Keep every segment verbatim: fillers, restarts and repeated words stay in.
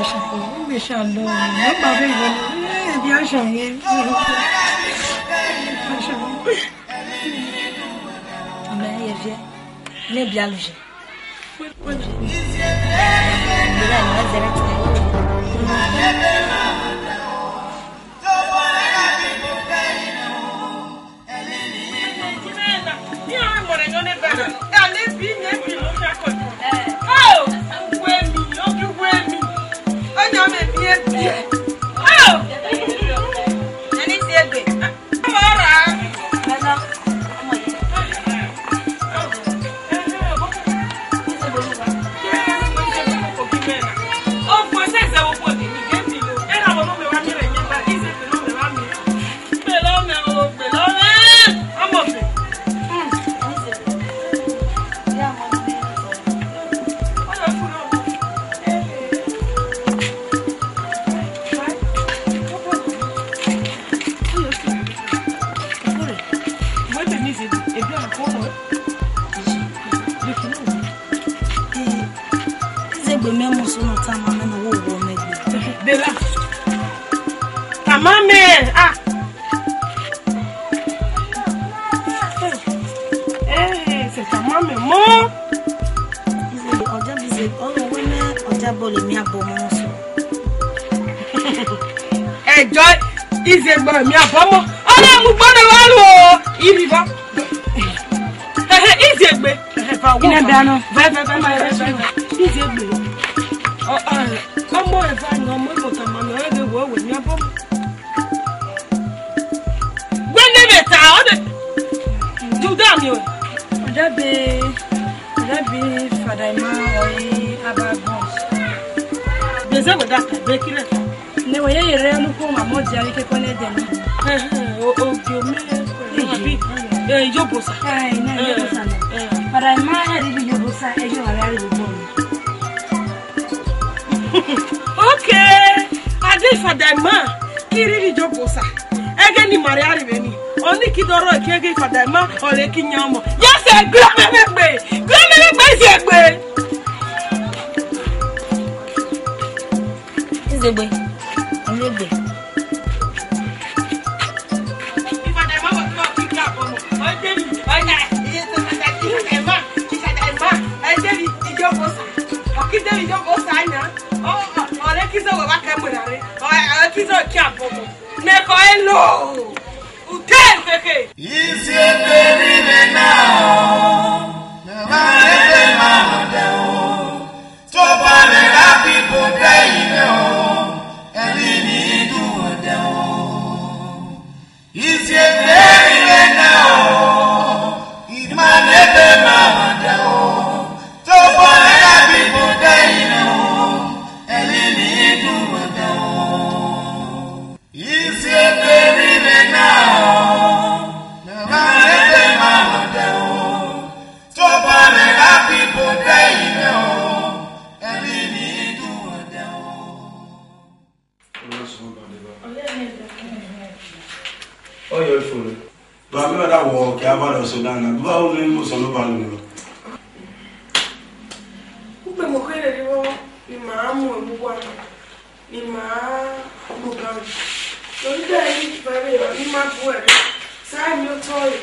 Mẹ shalom, mẹ ba vbe yọ, ẹ bia sha ye. Amen, ye vie. Ne bia lu je. Izegbe mẹ mu so na tama mẹ na wo wo mẹ gbe. Bella. Tama mẹ. Ah. Eh, se tama mẹ mo. Izegbe, ọja bi izegbe, ọnọ wẹ mẹ, ọja bọle mi abọ mọ so. Ẹjọ izegbe mi abọ mọ. Ọnọ mu gbọdọ wa lu o. Ibi bọ. Ehe, izegbe. Ehe, va wo. Ina dano. Vai, vai, vai, vai, vai, vai. Izegbe. Ọ, ọ, ọmọ eva ni ọmọ emo tama mẹ, ọ ghe wo we mi abọ mọ. Wẹ ne mẹ ta, ọ de. Ju da mi o. Ọja bi, ọja bi Fada Ima ọre aba gbọn. Beze wẹ da ta, be kire ta. Ne wẹ ye yere anu ko ma mọ dia ri ke ko ne de ni. Eh, eh, o, o, bi o mi, eh, abi, eh, Ijobosa. Eh, ne, eh, Ijobosa na. Eh. Fada Ima, eh, ri bi Ijobosa, eh, yo, ari, ari, gbọn. Okay. Ade Fada Ima, kiri ri Ijobosa. Ẹgẹ ni ma rre arre vbe ni. Ọni ki dọrọ ẹki ẹgẹ Fada Ima, ọre ki yan ọmọ. Yes, eh, gbe ọmọ ẹmwẹ gbe. Gbe ọmọ ẹmwẹ gbe, yes, eh, gbe. Izegbe, ọmọ egbe. Ọkideri yo bo sa nya. Ọ, ọ, ọre kizo wẹ wa kẹ mu rare. Ọ, ọre kizo ki abọmọ. Mẹ kọ elo. Ute keke. Isi eberi le na o. Ma ebe ma de o. To ba le ra bi bo de ine o. Eri ni du de o. Isi eberi le na o, ima nebe ma de o, to bo le ra bi bo de ine o, eri ni du de o. Isi eberi le na o, ima nebe ma de o, to bo le ra bi bo de ine o, eri ni du de o. Ọyọ ifo rẹ. Ba mi ọda wọ kẹ a ba rẹ ọsọ dana, ba o ni mo sọ no ba lo ni. Ukpe mo kere ri vọ, ni ma mu emu wa, ni ma gbogan. Lori da yi vẹvẹ ni ma bu ẹre. Sa mi otọ re.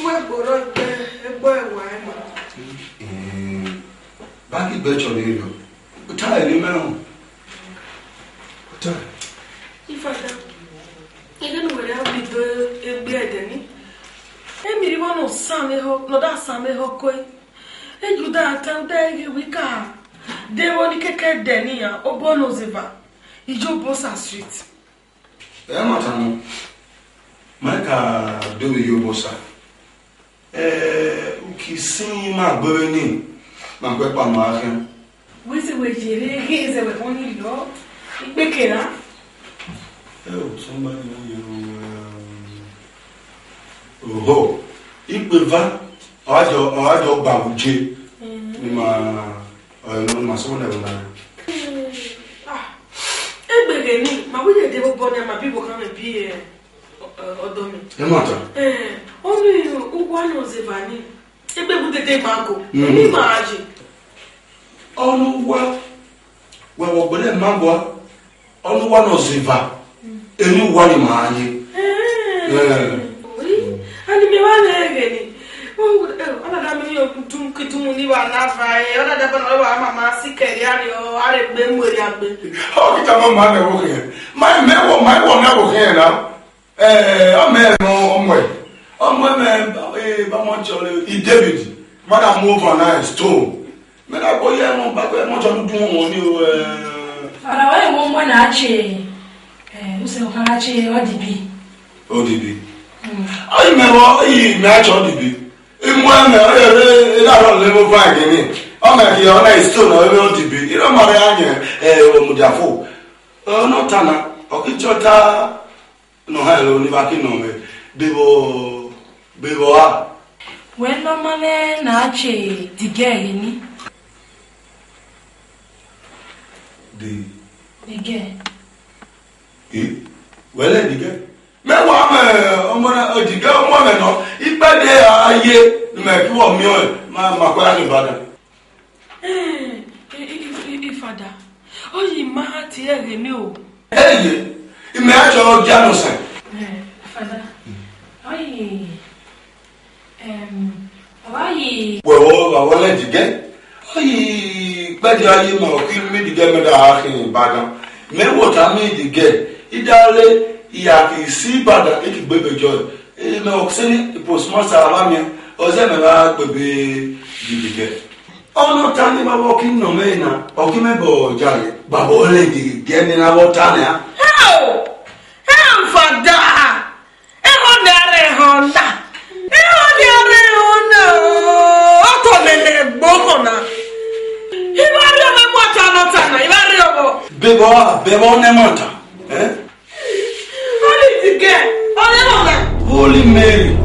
Uwe gboro egbe, egbe ẹwa ẹma. Eh, ba ki gbe chọ ni yo. Uta ẹre mẹ họn. Uta. Ifada, ẹghẹ ne uwẹ ya vbe do egbe ẹdẹ ni. Emwi rre vbọ ne ọ san mwẹ ehọ, ne ọ da san mwẹ ehọ kue. Eju da ta, u da ghe wẹ I ka de vbe ọni keke ẹdẹ ni ya, obọ ne ozeva, Ijobosa Street. Ẹ ma ta nọ, ma ka do vbe Ijobosa. Eh, uki sin ma gbe vbe ni, ma gbe kpa ma khian. Wẹ sẹ wẹ yere ghe zẹ wẹ bọni lọ, ikpe kera. Eh, o tun ba ni yo, eh, oho, ikpe va, ọ wa jọ, ọ wa jọ gba vuje, ni ma, ọ, ni ma sọ wẹ na. Ah, egbe ghe ni, ma wẹ ye de vbe obọ ni, ma bi vbe okhan mẹ bi, eh, ọdọ mẹ. Ẹ ma ta. Eh, ọni uwa ne ozeva ni. Egbe bu dede ma go. Mhm. Eni ma je. Ọni uwa, Wẹ vbe ọgbẹnẹ ma gua, ọ ne uwa nọ zeva, emwi uwa ni ma ye. Eh. Ani mẹ wa lẹ ẹghẹ ni. Ọ na da mi yo kutum kitum ni wa na va e. Ọ na da ba na wa mama si kẹrẹ ari o, are gbe mu eri agbe. Ọ ki ta mama na wo khin. Ma mẹ wo, ma wo na wo khin na. Eh, ọmọ ẹ, ọmọ ẹ, ọmọ ẹ, mẹ, eh, ba mọ jọ le, i David, ma da mu overnight stone. Mẹ na gbo ye ẹmọ, ba gbo ẹmọ jọ dundun wọn ni o, eh. Ọ̀rọ̀ wẹ́ẹ̀ wọ́n mọ̀ náà ṣe, eh, ó ṣe ọ̀kan ṣe O D B. O D B. Mm. Ayi mẹ wọ, ayi mẹ a ṣe O D B. Imu ẹmẹ, ẹ, ẹ, ẹ, ẹ, dàrọ lẹ mo fa ẹgẹ ni. Ọmọ ẹ kì í ọ̀nà ìsítò náà, ẹ, O D B. Irọ́ mọ̀ rẹ á yẹn, ẹ, ọmọdé àfọ. Ọ̀nà tànà, ọ̀kíjọ́ ta. Nọ ha ẹre ni va ki nọ mwẹ, bevbo, bevbo a. Wẹ nọ ma mwẹ na che the girl ni. The, the girl. Eh? Wẹ lẹ the girl. Mẹ wa mẹ ọmọ na, the girl ọmọ mẹ nọ. Ikpẹdẹ a ye, ni mẹ ki wọ miẹn, ma, ma kọ ya ni Ibadan. Eh, eh, eh, eh, eh, Father. Oyi ma ha tie ẹghẹ nẹ o. Eye, imẹ a chọ dia nọ sẹ. Eh, Father. Oyi, em, oyi. Wẹ wọ, wa wọ lẹ jigẹ. Oyi, kpẹdi aye ma, ọki mi jigẹ mẹ da ha khin Ibadan. Mẹ wọ ta mi jigẹ. Idale, iya ki si Ibadan, e ki gbe be jọ. E mẹ wọ sẹ ni postmaster ava miẹn. Ọzẹ mẹ va gbe be jigẹ. Ọnọta ni ma vbọ ki nọ mẹ na, ọ ki mẹ bọ jale, baba ọlẹ gege gẹ ni na vbọ ta nẹ a. Heo! Heo, Father! Ehọ ni a rẹ ehọ na. Ehọ ni a rẹ ehọ na. Ọ tọ nene gbo ehọ na. I vba rriọ mwẹ mu ọta nọta na, I vba rriọ vbọ. Bebọ a, bebọ nẹ ma ta. Eh? Holy girl, Holy Mary.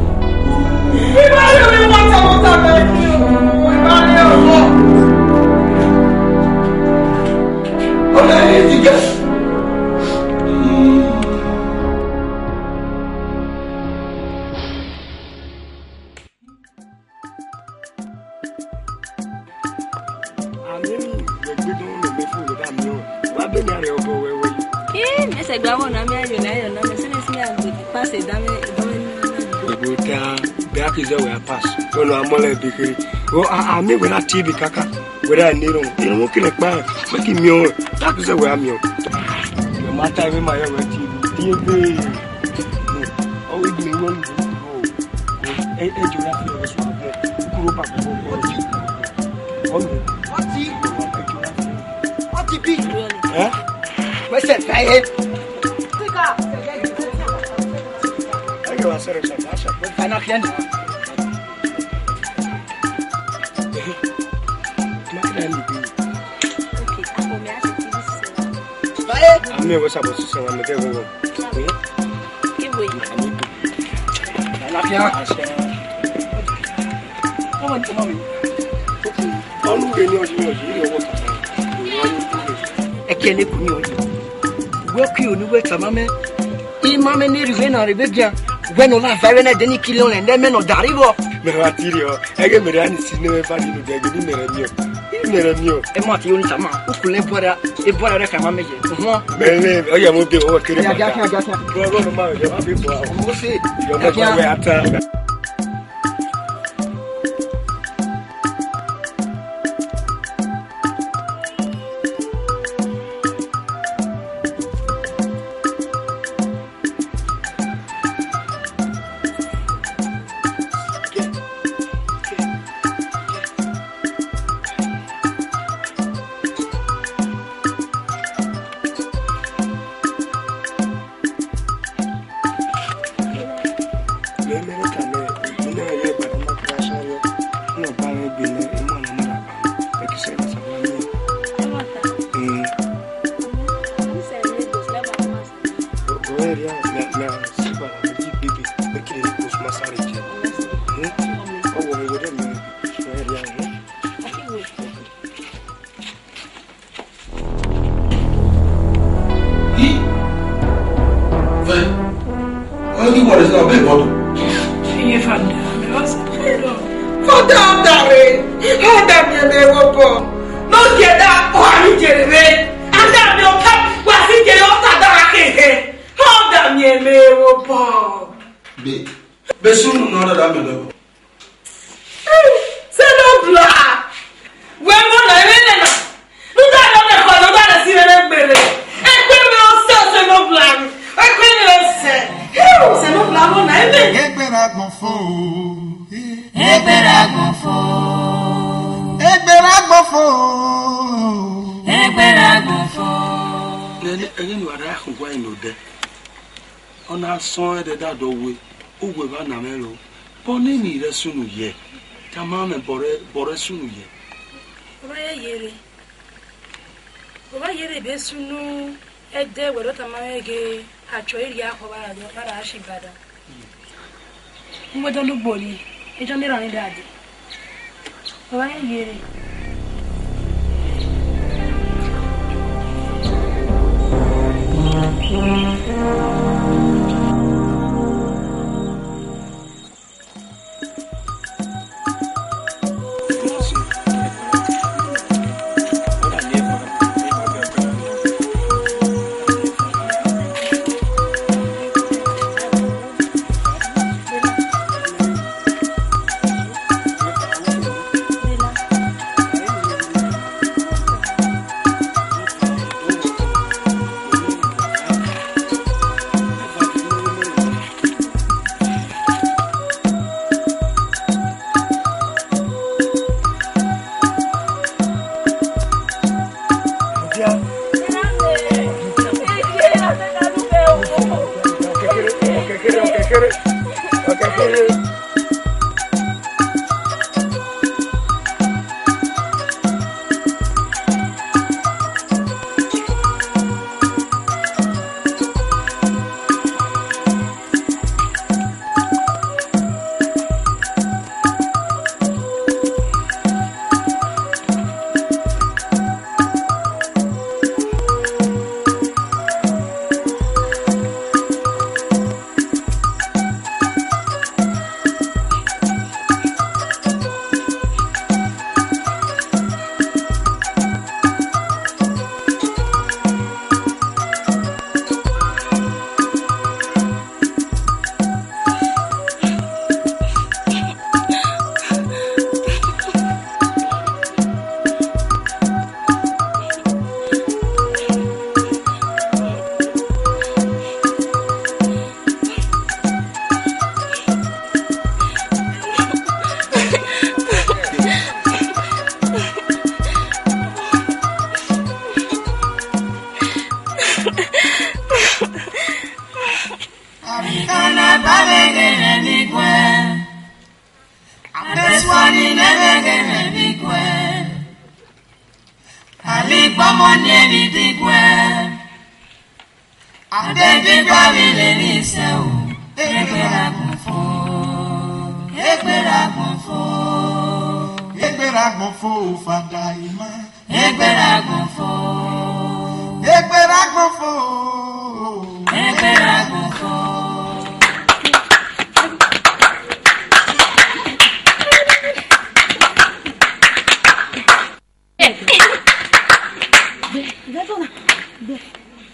Amẹ, wẹ gbe dọn nọ mẹ fo wẹ da miẹn o. Wa be mẹ a rẹ ọbọ wẹ wẹ. Ii, mẹ sẹ gba wọ na mẹ ayọ na ayọ na mẹ sẹ mẹ si mẹ agbe pass da mẹ da mẹ na. Wẹ gbe ta, bẹ a ki zẹ wẹ a pass. Ono a mọlẹ ebe khere. O, a, amẹ wẹ na tie ebe kaka. Wẹ da ne rọn. Erọnvwọn kele kpa. Mẹ ki miẹn o. Ta ki zẹ wẹ a miẹn o. Wẹ ma ta, wẹ ma yọ wẹ tie ebe. Tie ebe. Ọ wẹ gbe wẹ lu. Ẹ, ẹ jọ ya fi ọ̀rọ̀ sọ̀rọ̀ bẹ́ẹ̀. Kúrò bá gbogbo ọ̀rọ̀. Ọ̀nà. Ọtí. Ẹ jọ ya fi ọ̀rọ̀. Ọtí bí. Ẹ? Wẹ́sẹ̀ fẹ́ yé. Ẹ jọ wa sọ̀rọ̀ sọ̀rọ̀, wá sọ̀rọ̀. Wẹ́n fana fẹ́ nù. Má kí ni a lè bí? Okay, àpò mi á ṣe tí bí sísè. Báyé. Àmì ẹ̀wọ̀ ṣàbọ̀ sísè wa, mi bẹ́ẹ̀ wọ́n. Iwe. Àlàáfíà. Ọmọ ní ọmọ mi. Ọlúwe ní ọdún ọdún ní ọwọ́ kàkà. Ẹkẹ lẹkùn ní ọdún. Wẹ́kì òní wẹ́ tàmámẹ́. Imamẹ́ ní rìwé náà rìwé bíà. Wẹ́nu láǹfà ẹ̀rẹ́ náà dé ní kílíọ̀nù ẹ̀ lẹ́mẹ̀nà dàrí bọ̀. Mẹ̀rọ àti rí ọ. Ẹgẹ mẹrẹ ani si ne mẹ va ninu dẹ, ebi mẹrẹ miẹn. Ebi mẹrẹ miẹn. Ẹ ma ti yo ni sama, u ku lẹ bọra, e bọra rẹ ka ma mẹ yẹ. Uhun. Mẹ lẹ, ọ yẹ mo de, ọ kere. Ya, ja, ja, ja. Bro, bro, no ma yọ, ma bi bọ. Mo se. Yọ mẹ kọ wẹ ata. Ii, vẹ, ọ ghi wọle sẹ ọbe bọdọ. Iye Fada, mẹ wa sẹ. Fada, ọda rẹ, ọda miẹn mẹ vwobọ. Ne ọ gie da, ọ gha ru gie rre. Be, be sunu nọ dada mẹ dọ. Senobualọ, wẹ mọ na, emẹ nẹ na. Ne u da nọ mẹ kpọ, ne u da na si mwẹ egbe rre. Egbe mwẹ ọsẹ, Senobualọ. Egbe mwẹ ọsẹ. Heo, Senobualọ mọ na, emẹ. Egbe ra gbọn fo. Egbe ra gbọn fo. Egbe ra gbọn fo. Egbe ra gbọn fo. Nene, ẹghẹ ne uwa rha khun guan nodẹ. Ọ na sọn ẹdẹ da dọ we, uwẹ vba na mwẹ ro, bọ nini rẹ sunu yẹ, tama mwẹ bọ rẹ, bọ rẹ sunu yẹ. Ọ vba ye yere, ọ vba yere be sunu ẹdẹ wẹ rọ tama mwẹ ghe, a chọ iriakhọ vba ra, vba ra shi bada. Uwẹ dọ lugbo rri, e jọ ne erha ni da dee. Ọ vba ye yere. Africana babegene ni kue. Abeswani nebegene ni kue. Aligbọmọ ni emi di kue. Adedigba vbe le ni sẹ o. Egbe ra gbọn fo. Egbe ra gbọn fo. Egbe ra gbọn fo, Fada Ima. Egbe ra gbọn fo. Egbe ra gbọn fo. Egbe ra gbọn fo.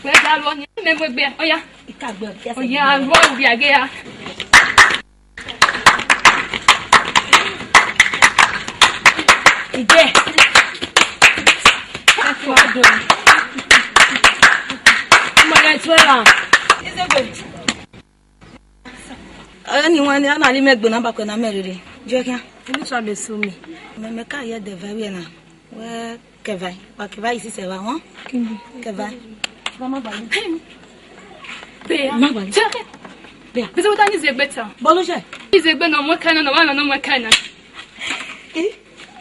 Wẹ da ruọ ni, mẹ mu egbe, oya. Oya, ruọ ubi age ya. Ije. Mama, it's well. Eni wani ana li mẹ gbe na ba kue na mẹ rere. Je khian. Ibi twa be su mi. Mẹ mẹ ka ye de va wiẹ na. Wẹ kẹva, wa kẹva isi sẹ va wọn. Kẹva. Ba ma gba mi. Bia. Ma gba mi. Bia. Bizi wota ni zegbe ta. Bọlọjẹ. Ni zegbe na, ọmọ ẹka na, na wa na, na ọmọ ẹka na. Eh?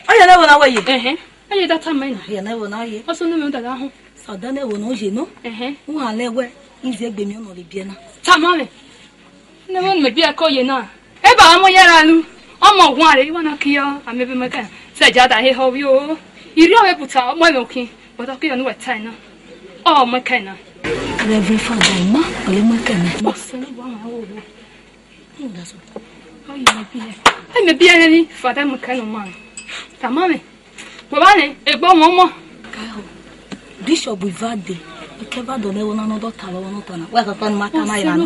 Oya na wo na wẹ ye. Ẹhẹn. Eye da tama na. Oya na wo na ye. Ọsọ nu mẹ da da họn. Sa da na wo na ye no. Ẹhẹn. Wọn a lẹ wẹ, ize egbe mi ọna le biẹ na. Tama mẹ. Ne wọn mẹ biẹ ko ye na. E ba ọmọ yẹra lu. Ọmọ wan re, wan na kiyo, amẹ be mẹ ka. Sẹ ja da he họ wi o. Iri ọmọ ebuta, ọmọ ẹmẹ okin. But ọkiyo nu wẹ ta na. Ọ mẹ ka na. Reverend Father Ima, ọ le mẹ ka na. Ọsẹ ni wa ma wo wo. Hmm, that's all. Ọ ye mẹ biẹ. Ẹ mẹ biẹ ni Father mẹ ka na ma. Tama mẹ. Baba ne, egbe ọmọ ọmọ. Kaho. Bishop Ivade, ikẹba dọ nẹ wo na nọ dọ ta vbe ọmọ nọ ta na. Wẹ kaka ni ma ta ma ira na.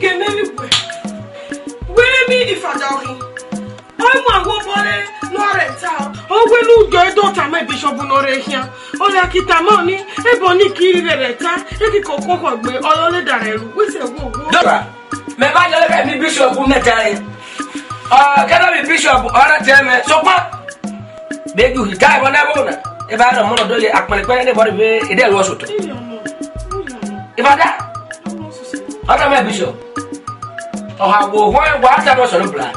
Ghe mẹ vbe wẹ. Wẹ mi ifada ọkhin. Ọ ma wo bọre nọ rẹ ta. Ọ wẹ ne u do e do tama Bishop nọ rre khian. Ọ ya ki tama ọni, ebo ni ki rhie rre ta, e ki koko khọ gbe, ọ yọ le da rẹ ru, wẹ sẹ wo wo. Dora, mẹ ma yọ rẹ mi Bishop mẹ ta re. Ọ, kẹdọ mi Bishop, ọ ra tẹ mẹ, sokpan. Begi u hi ta ẹvọ nẹ ẹvbo na. E ba rọ mọ nọ do ye akpẹnẹkpẹnẹ ne bọre vbe, e de ru ọsotọ. Ifada. Ọ tama Bishop. Ọ ha wo họn wa ta do sọrọ bla.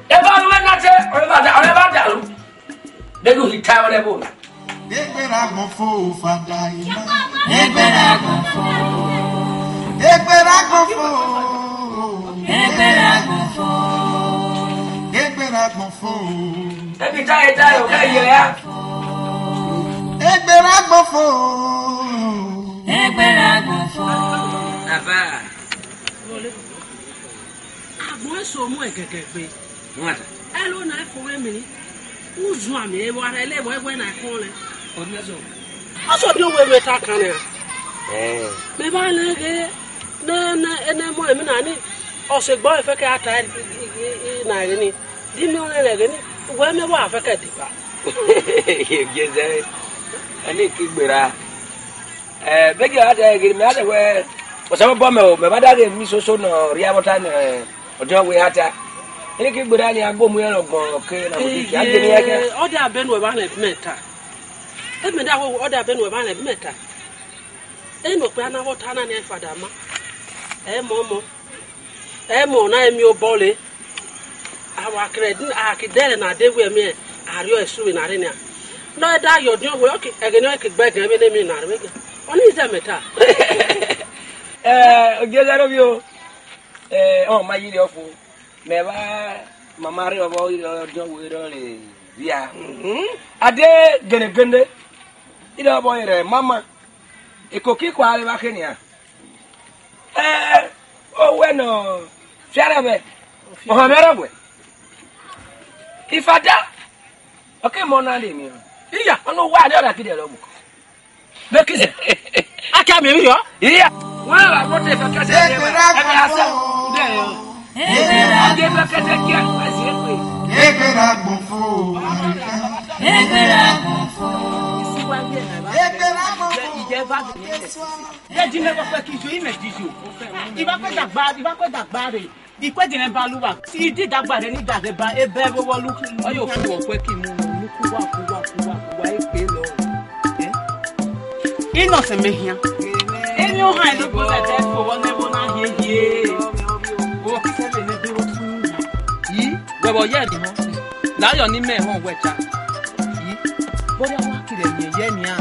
E ba ru na te, ọ ba da, ọ ba da ru. Begi u hi ta ẹvọ nẹ ẹvbo na. Egbera gbọn fo, Fada ima. Egbera gbọn fo. Egbera gbọn fo. Egbera gbọn fo. Egbera gbọn fo. Ebi ta ye ta ye, o ka ye ya. Egbera gbọn fo. Egbera gbọn fo. Baba. Agbọn eso mu ẹgẹgẹ gbe. Nwata. Ẹlo na fo vbe mi. Uzuan mi, ewa rẹ le, wẹ wẹ na kọn lẹ. Ọdún ẹsọ. Ọsọ di owe vbe ta kan nẹ. Eh. Mẹ ba lẹ ghe, ne, ne, ene mọ emi na ni. Ọsẹ gbọ efe ke ata na ghe ni. Di mi ọnẹ rẹ ghe ni. Wẹ mẹ wa fẹ kẹ deba. Ye zẹ. Ẹni ki gbera. Eh, begi a de ghe, mẹ a de wẹ. Ọsa bọ mẹ o, mẹ ba da ghe mi soso nọ, ria bọta nẹ. Ọdiọn wẹ ha ta. Ene ki gbera ni agbo mu yẹn lọgbọn ke na mo di ki a je ni yẹn kẹ. Ọ da bẹnu ẹmwẹ ne mẹ ta. Eme da wẹ ọ da bẹnu ẹmwẹ ne mẹ ta. Ene okpia na vwọ ta na ni Fada ma. Ẹ mọ mọ. Ẹ mọ na emi obọ re. Awa kre din a ki dẹrẹ na de wẹ mi a riọ esu vbe na re nia. Nọ ẹ da yọ ọdiọn wẹ, okay, ẹghẹ ni ọ ke gbe ẹgẹ vbe ne mi na re vbe. Ọni zẹ mẹ ta. Eh, ogie zẹ ro vio. Eh, ọ ma yi rẹ ọfo. Mẹ vba mama rre ọvbọ, irẹ ọdiọn wẹ rọ rre via. Mhm. A de gẹnẹgẹnẹ, irẹ ọvbọ rẹ mama. Eko ki kua re vba khe nia. Eh, owẹ nọ fiarẹ vwẹ. Ọhan mwẹ rọ vwẹ. Ifada. Ọ ke mọ na le mi. Iya, ọna uwa ni ọ na ki de rọ mu. Bekize. A kia miẹn emwi yọ? Iya. Wẹ a wa gho de fẹkẹtẹ ye wa. Ẹmwẹ a sẹ. Ude yọ. A de fẹkẹtẹ kia, wẹ si ekpe. Egbera gbọn fo. Egbera gbọn fo. Isi wa ye na ba. Egbera gbọn fo. Ije ba. Ye di ne ko fẹ ki jo, ime di jo. Iba ko dagba, iba ko dagba re. Ikwẹdi ne ba lu uwa. Idi dagba rẹ ni da rhe ba, ebe vbe wọ lu. Ọ yo fu ọkpẹ ki mu, mu ku wa, ku wa, ku wa, ku wa, e ke lọ. Eh? Innocent mẹ hian. Eni ohan eno gbe vbe fo wọ nẹ vbo na hie hie. Wọ ki sẹ vbe ne be wọ tu. Yi, wẹ vbọ yẹ ni họn. La yọ ni mẹ họn wẹ cha. Yi, bọdẹ wa kire yẹn yẹ nian.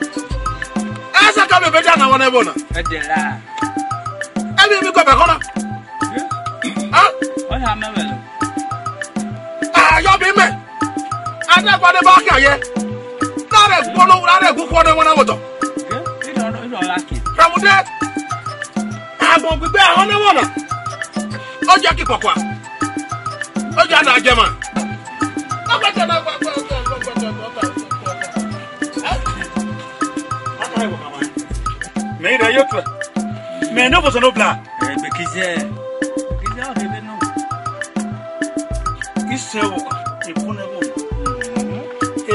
Esa ka bebe da na wana bona. Edela. Ebi mi ko be kona. Ha? Ona ma belo. Ah, yo bi me. Ada kwa de ba ka ye. Nare gbono, nare gu kwa de wana moto. Ke? Ilo, ilo laki. Ramude. Agbọn gbigbe ahọn ni wọn na. Ọ jẹ ki kpọkpa. Ọ jẹ ana jẹ ma. Mẹ ira yo tuẹ. Mẹ ne obozo ne obla. Egbe kizẹ. Kizẹ ọ hebe nọ. Isẹ wo. Evun ne wo.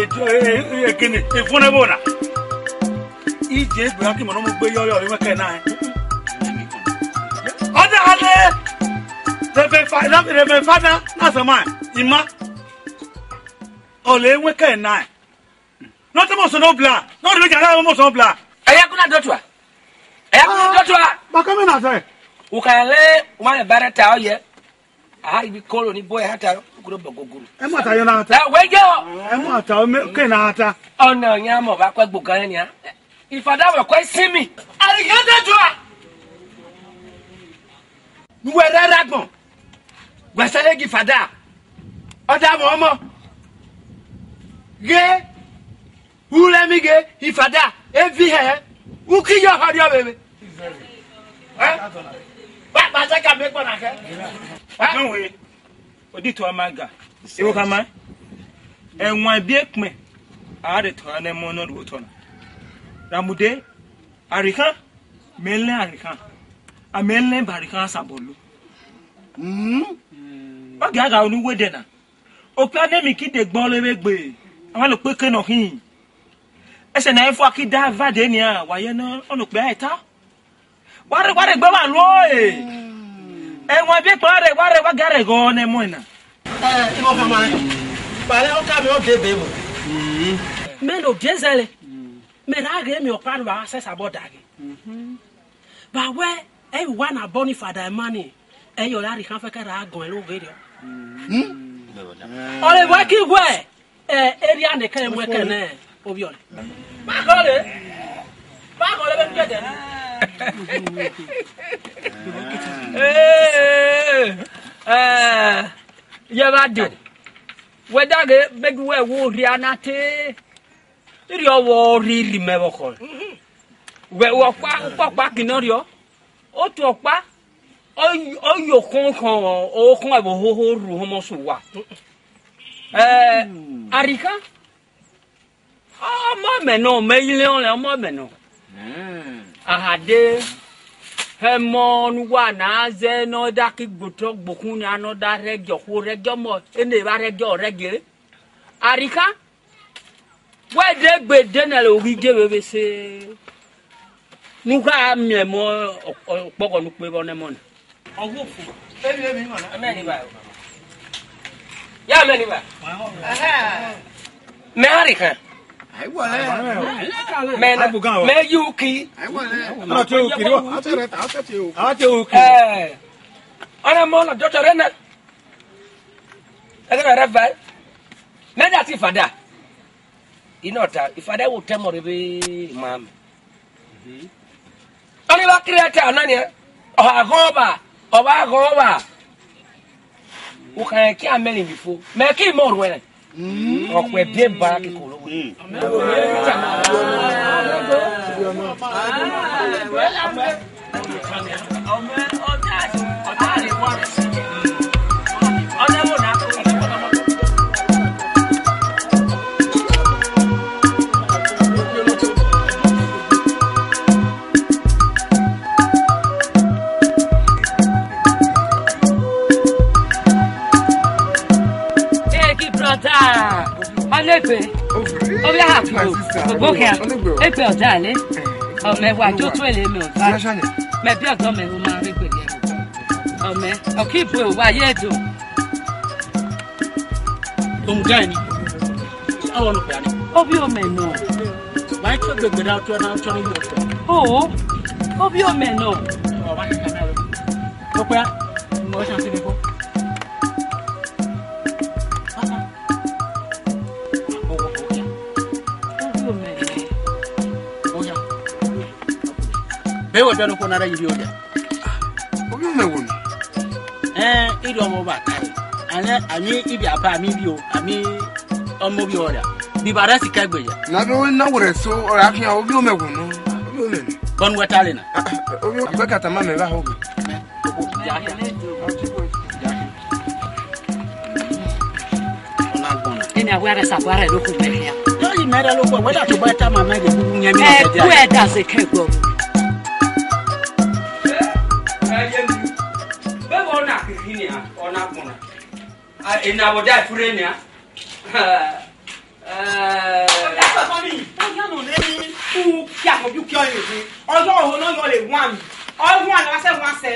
Edo, e, e, e, kini, evun ne wo na. Ije egbe aki mọ no mu gbe yọyọ, ri wẹn kẹ na. Ọda hale. Reverend Fa-, Reverend Father, na sama, ima. Ole wẹn kẹ na. No te mo so no bla. No ri ja na mo so no bla. Eya kuna dotua. Eya kuna dotua. Ba ka me na se. U ka le, u ma le barata oye. Aha, ibi kolo ni boy hata kuro bogoguru. Ẹ mu ata yọ na ata. Ẹ, wẹ jẹ o. Ẹ mu ata, o me, ke na ata. Ọna yan mọ ba kọ gbogan ni a. Ifada wẹ kọ si mi. Arighan da jua. Nu wẹ rara gbọn. Wẹ sẹlẹ gi fada. Ọda mọ ọmọ. Ghe. Uremi ghe, ifada, evi hẹ, uki yọ họri ọvbevbe. Eh? Ba, ba, se ka me kpọ na kẹ. Eh? Nwe, odi to amaga. Ewo kama. Ẹwan bi ekpẹn, a de tọ ne mọ nọ ru otọ na. Ramude, Arikhan, mẹ lẹ Arikhan. A mẹ lẹ ba Arikhan sabọlu. Mm. Ba gha gha unu wede na. Okpia ne mi ki de gbọn le vbe gbe. Ama lo kpeke nọ khin. Ẹsẹ na efua ki da vade nia, wa ye nọ, ọnọ kpia ẹta. Wa rre, wa rre gbe wa luo e. Ẹwan bi ekpẹn wa rre, wa rre, wa ga rre ghọ ne mọ na. Eh, imo kama. Bale o ka mi o de be bo. Mẹ no die zẹlẹ. Mẹ ra ghe mi ọkpa nu ba sẹ sabọ daghe. Ba wẹ, ẹ wa na bọ ni fada emani. Ẹ yọ ya ri khan fẹ kẹ ra gọn ẹre oghe rẹ. Ọre vwẹ ki wẹ, ẹ, eria nẹ kẹ mu ẹkẹ nẹ, ovbi ọre. Ma kọ re, ma kọ re vbe nu dede. Ee, ẹ, yẹ vba do. Wẹ daghe, bẹghe wẹ wo rhia na te. Irhiọ vbọ rhirhi mẹ vbe ọkhọ. Wẹ, wẹ ọkpa, ukpọkpa ginọ rhiọ. Otu ọkpa, ọ, ọ yo khọn khọn, okhọn ẹvbo hoho ru họmọ so wa. Eh, Arikhan, ọmọ mẹ nọ, mẹ yi lẹ ọnlẹ, ọmọ mẹ nọ. Ahade, hẹ mọ ne uwa na zẹ nọ, da ki gbotọ gbokhun nia nọ, da rhẹgiọ khuo, rhẹgiọ ọmọ, ene evba rhẹgiọ, rhẹgiẹ. Arikhan, wẹ de gbe de nẹ, oghi je vbe vbe se. Ne u gha miẹn emọ ọ-, ọ-, ọkpọghọ ne u kpe vbe ọnẹ mọ na. Ọghuofo. Emẹ ni ba. Ya mẹ ni ba. Mẹ Arikhan. Mẹ na, mẹ yu ki. Ẹ, ọnẹ mọ na dọtọ rẹ na. Ẹgẹ na rẹ va. Mẹ da ti fada. Inọta, ifada wo tẹmọ rre vbe ima mẹ. Ọni vba kiri ẹta ọna nian, ọ gha ghọn ọba, ọ vba ghọn ọba. U khẹ kia mẹ ni vbe fo, mẹ ki mọ ruẹ. Ọ khuẹ biẹ ba kikoro. Ovbi aha kio, ogbo khian, egbe ọda le. Ọ mẹ wa jo tuẹ le mẹ ọda. Mẹ bi ọdọ mẹ ru ma rre egbe ye. Ọ mẹ, ọ ki bu wa ye do. Omugani. Awo no pe ani. Ovbi omẹ nọ. Wa tue gbegbe da tue na tue ni yo. Oh, ovbi omẹ nọ. Ọ wa ni kana. Ko pe a. Mo sha ti ni ko. Be wẹ ọdọ noko na rre ye ivbi oya. Ovbi omẹ wo ni? Ẹn, irhi ọmọ ọba ta re. Ane, ami ivbi aba, ami ivbi o, ami ọmọ ovbi ọra. Bi ba rẹ sikẹ gbe ya. Na be na wẹrẹ so, ọra khian, ovbi omẹ wo ni? Ovbi omẹ ni. Bọnu wẹ ta re na. Ah, ah, ovbi omẹ, wẹ ka tama mẹ vbe a ho gbe. Eni awẹ rẹ sa gua rẹ loko mẹ khian. Yo yi mẹ rẹ loko, wẹ da to ba ta ma mẹ ghe gu nyẹ mi. Ẹ ku ẹ da se kẹ gbọ. Ẹ ye mi. Be wo na kiri ni a, ọ na gbọna. A, ena wo da fure ni a. Ẹ. Ọya kọkọ ni, ọya nọ nẹ ni, u kia kọ bi u kia ọyẹ ni. Ọya ọhọ nọ yọ le wan. Ọ wan na sẹ wan sẹ.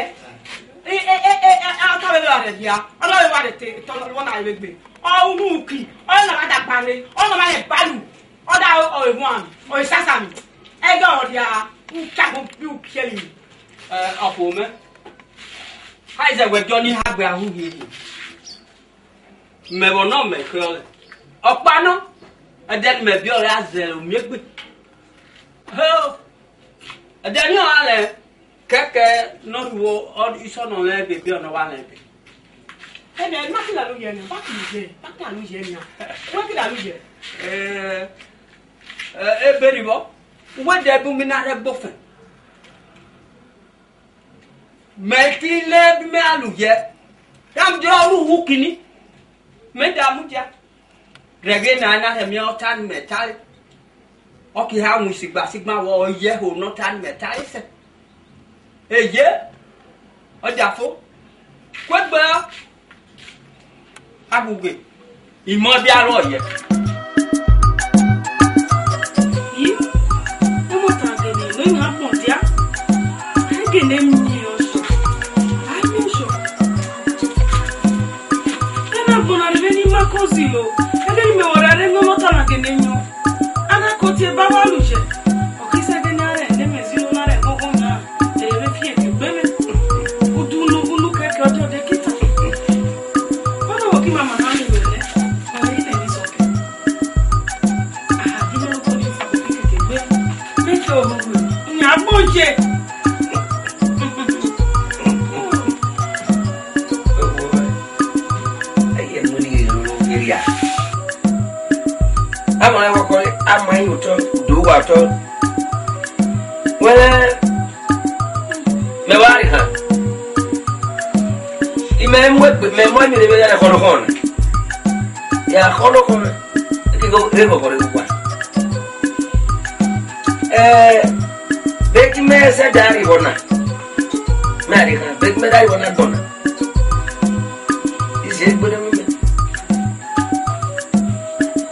E, e, e, e, e, a, ọtọ vbe vbe rẹ dia. Ọtọ vbe vbe rẹ te, tọ lọ na vbe gbe. Ọ unu ki, ọ na da gbare, ọ na ma le balu. Ọ da ọ wan, ọ sasa mi. Ẹgẹ ọ dia, u kia kọ bi u kia ọyẹ ni. Ẹ, ọfo mẹ. Ha izẹ wẹ jọ ni ha gbe ahu hie hie. Mẹ vbe ọ nọ mẹ khe ọre. Ọkpa nọ, ẹdẹ ne imẹ biẹ ọre a zẹ omiẹn egbe. Ho! Ẹdẹ ne ọ gha rẹn, kẹkẹ ne ọ ru isọn nọ mwẹ ebe, biẹ ọ nọ wa mwẹ ebe. Ẹnẹ, ma ki la lu yẹ nia, ba ki lu yẹ, ba ki la lu yẹ nia. Uwẹ ki la lu yẹ. Eh, eh, ebe ni vbọ, uwẹ dẹ bu mi na rẹ gbofẹn. Mẹ ti le bi mẹ gha lu yẹ, da mudia ru uwu kini, mẹ da mudia. Rẹghe na na rhẹmiẹn ọta ne imẹ tare. Ọ ki ha mu isigba sigba vbọ, ọ ye ẹho ne ọta ne imẹ tare sẹ. Eye, ọ dia fo, kuegbe. Agbugbe, imọ dia rrọọ yẹ. Yi, emọta gele ne iran gbọn dia. Aigele miẹn ọsọ, a miẹn ọsọ. Ena gbọna ni vbene ima ko zilo, ẹghe ne imẹ wẹ ọre ne ọmọta na gele yọn. A na ko tie ba wa lu yẹ. Ọ ki sẹ ẹghe ne a rẹn ne imẹ zilo na rẹ ghọghọ na. Ere fian egbe mwẹ. Udu unu, unu kẹkẹ ọdẹ ọdẹ kita. Ọna wọ ki mama ha ni wẹ nẹ. Ọre yi nẹ ni sọkẹ. Aha, di mẹ ko ni fa kẹkẹ egbe. Mẹ ke oho gbe. Nya gbo je. Eye mu ni ru area. Ama wọ kọ, ama yi otọ, do wa otọ. Wẹrẹ, mẹ wa rri han. Imẹ mu egbe, mẹ mu emwi ne mẹ ya khọlọ khọn. Ya khọlọ khọn. Eke go, eke go, eke go. Eh, beki mẹ sẹ da rri vbọ na. Mẹ a rri han, beki mẹ da rri vbọ na gbọna. Izi egbe ne mẹ.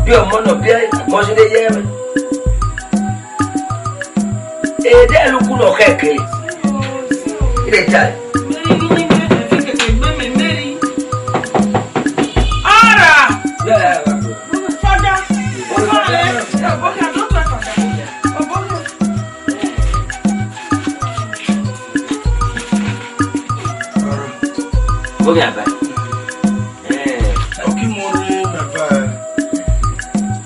Bi ọmọ nọ, bi agbọn si ne ye mwẹ. Ede luku nọ khẹke. Ire ta. Ọra. Fada. Oya ba. Eh. Ọki mọ rre mẹ ba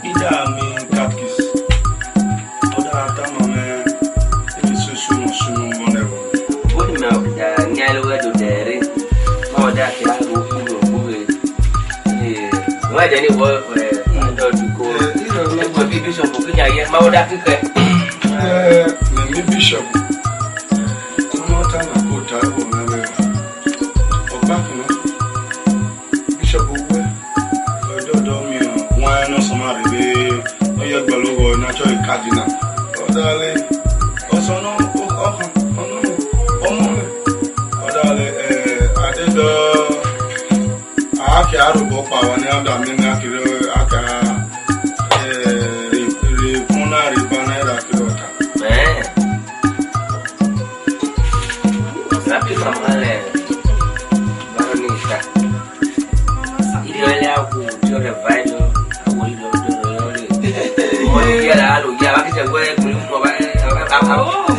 ida mi katkis. Ọ da tama mwẹ, e susu nọ sunu vbọ nẹ vbọ. Bodi ma ọkida nia lo wẹ do dẹre. Ma ọda ke a ro kuro kure. Eh, wẹ dẹ ni wọ, eh, adọ du ko. Eh, iro na. Eko bi bishop ki nya ye, ma ọda kikẹ. Eh, mẹ mi bishop. Ọmọ ta na ko ta ẹvbo mwẹ vbe. Ọkpa kan. Bishop Owe, ọdọdọ miẹn wan ne ọ sọma rre vbe, ọ ye gbe ọlọghọ ne a chọ ẹre Cardinal. Ọ dale, ọ sẹ ọnọ, ọ, ọkhan, ọnọ, ọmọ mwẹ. Ọ dale, eh, a de dọ, a kia rhobọ kpa wa ne a da miẹn ne a kere, a kia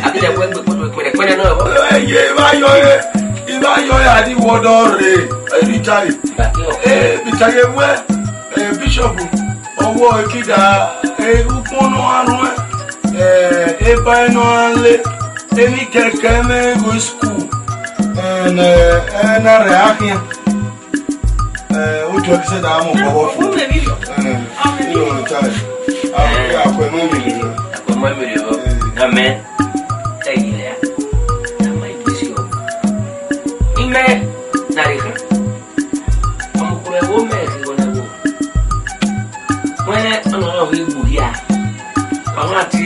Abile wegbe kpẹdẹkpẹdẹ nọ. Eye, I vba yọ e, I vba yọ e, a di wọdọ rre. Eri chale. Eba kẹ ọ. Eh, bi chale wẹ, eh, Bishop, ọwọ ekida, eh, ukpọn nọ a ruẹ, eh, eba nọ a le, eni kẹkẹ mẹ go school, eh, nẹ, eh, na rẹ a khian. Eh, o tue kise da mo bobo fu. Eh, you know, time. Ah, yeah, akwe mo mi le. Akwe mo mi le. Eh. Amen. Hey, yeah. Na ma ipisi o. Ime na reka. Ọmọkùnrin wo mẹ kí wọn wo. Wọn ọnà ọhún egbò yá. Àwọn àti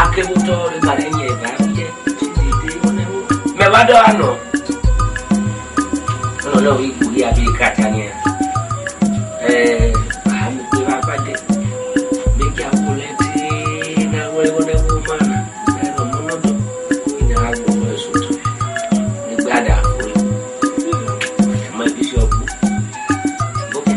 akébútọ rẹ bàrẹ yẹn bá jẹ. Mẹ wá dọ àná. Ọnà ọhún egbò yá bí kàtà yẹn. Ẹ, àmì pé wá bá dẹ. Méjì àpò lẹ́tí náà wọlé wọlé wọ́n máa nà. Ẹ lọ mọ́ lọ́dọ̀. Ìnà àgbọ̀n ẹ̀sùn tó. Nígbà dà fún ẹ. Ẹ má bí sí ọkùn. Bókè.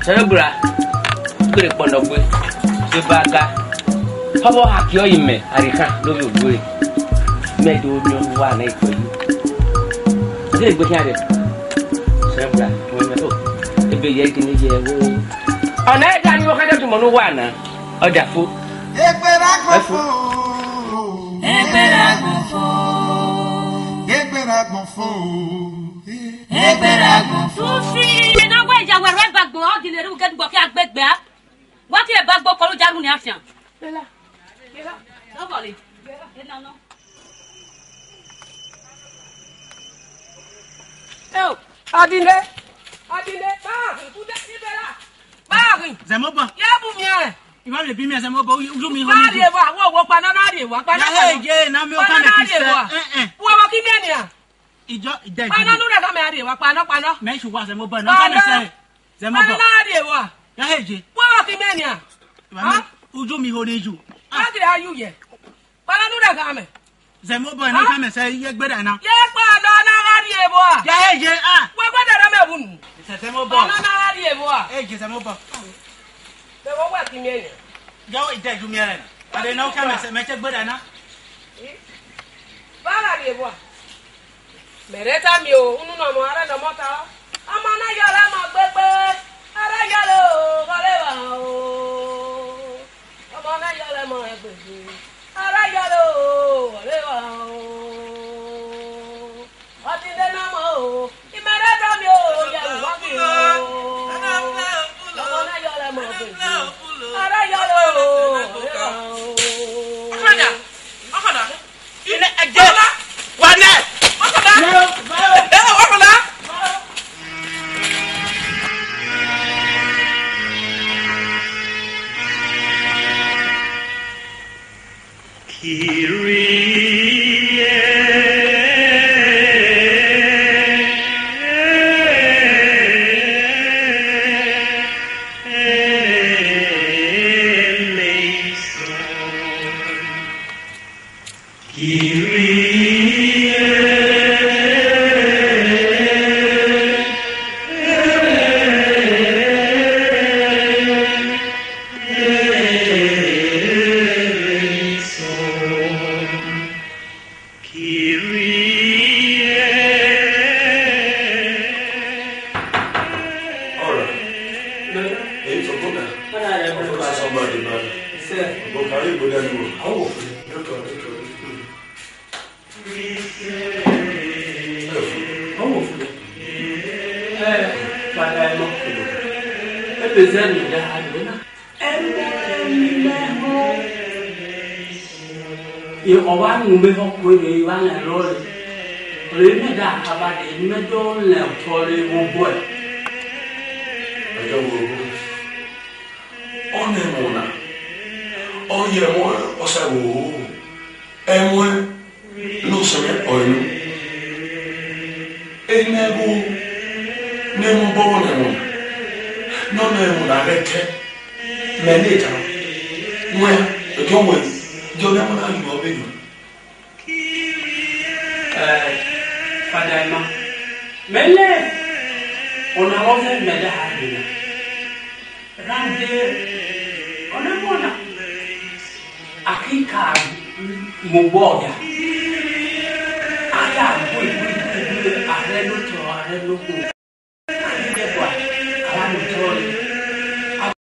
Sẹrẹgbra, kere kpọnọgbe, se ba ga. Ọbọ ha ki ọyi mẹ, Arikan, do vbe ogbe. Mẹ do miẹn wa na ikpẹ yi. Ọdẹ egbe khian rẹ. Sẹrẹgbra, wẹ mẹ o. Ebe yẹ kini yẹ wo. Ọna ẹga ni wọ́n kẹjọ tuma nu wa na. Ọjà fo. Egbera gbọn fo. Egbera gbọn fo. Egbera gbọn fo. Egbera gbọn fo. Fi. Ena wẹ ya wẹ rẹ bagbo, ọ gele ru gẹdugbo kí agbegbe a. Wọ́n ti ẹ̀ bagbo kọlu jaru ni afian. Bella. Bella. Nobody. Bella. Eo, Adile, Adile, ba, kude, Ibela. Ba, Zemo bọ. Ye bu mi e. Iwa le bi mi Zemo bọ, uju mi ho mi. Ba re wa, wo, wo, pa na na re wa, pa na, ya pa na. He je, na mi o ka na me na re wa. Eh, eh. Wo, wo, ki mi ni a. Ijo, ide. Pa na nu re ka me re wa, pa na, pa na. Me shu wa Zemo bọ, no ka me se. Zemo bọ. Pa na re wa. Ya he je. Wo, wo, ki mi ni a. Iwa mi, uju mi ho ni ju. Ah. Ba ki ra yu ye. Kpalanu rẹ gha mẹ. Zemo bọ, ena khama sẹ, ye gberra na. Ye kpalọ na gha rrie vbọ a. Ya he ye a. Wẹ gberra mẹ vbunu. Zemo bọ. Kpalọ na gha rrie vbọ a. E je Zemo bọ. Mẹ vbe wẹ ki miẹn nẹ. Ya wẹ ide ju miẹn rẹ na. Ade na khama sẹ, mẹ che gberra na. Ba gha rrie vbọ a. Mẹ rẹ tama o, unu ne ọmọ, a rẹ ne ọmọ ta. Ọmọ ne yọlẹ ọmọ gbegbe, a rẹ yọlẹ o, ghọlẹ evba o. Ọmọ ne yọlẹ ọmọ ẹgbẹje, a rẹ yọlẹ o, ghọlẹ evba o. Ọtẹn ne ọmọ o, imẹ rẹ tama o, ya ru wa ghi o. Ọmọ ne yọlẹ ọmọ ẹgbẹje, a rẹ yọlẹ o, ghọlẹ evba o. Ọkada, ọkada. Ine ẹjẹ. Wa nẹ. Wa nẹ. Kyrie eleison. Kyrie eleison. Kyrie. All right. Èyí tó gbọ́dọ̀. Ọkọ ká sọ ọmọ àdìbò. Ọkọ ká rí ìgbọ́dọ̀ ni wò. Àwọn òfin. Àwọn òfin. Ebe zẹ ne da ha ye na. Ẹmwẹ ne mẹ ho. E, ọ wa nu mẹ vbe ọkue rre, e wa lẹ rọ re. Re mẹ da kaba de, mẹ do lẹ otọ re vbe obọ ẹre. Ọjọ wo ro. Ọ nẹ ẹmwẹ na, ọ ye ẹmwẹ ọsa wo ro. Ẹmwẹ ne osẹmẹ ọre nọ. Eni mẹ gho ne mẹ obọ vbọ nẹ ẹmwẹ na, ne ọ nẹ ẹmwẹ na ghẹ kẹ, mẹ ne da nuẹn, ẹgiọ wẹ, ẹgiọ nẹ ẹmwẹ na yu ọ vbe yu. Eh, Fada Emma, mẹ lẹ ọna vbọ zẹ mẹ da ha ye na. Rhunmwuda, ọ nẹ ẹmwẹ na, a ki ka mu obọ ya. A ya gui, gui, gui, gui, a rre ne otọ, a rre ne okhuo. A ghi dẹ gua, a wa mu otọ re.